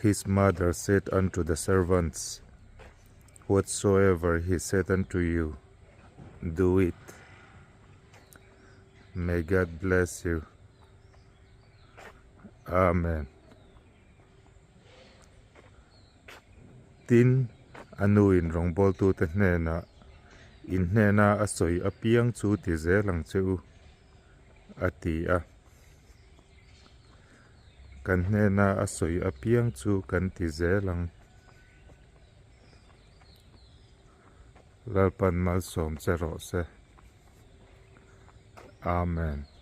His mother said unto the servants, Whatsoever he said unto you, do it. May God bless you. Amen. Tin, a nuin rawngbawltute hnenah, In hnena a sawi apiang chu ti zel ang che u, a ti a. Kan hnena a sawi apiang chu kan ti zel ang. Lalpan malsawm che rawh se. Amen.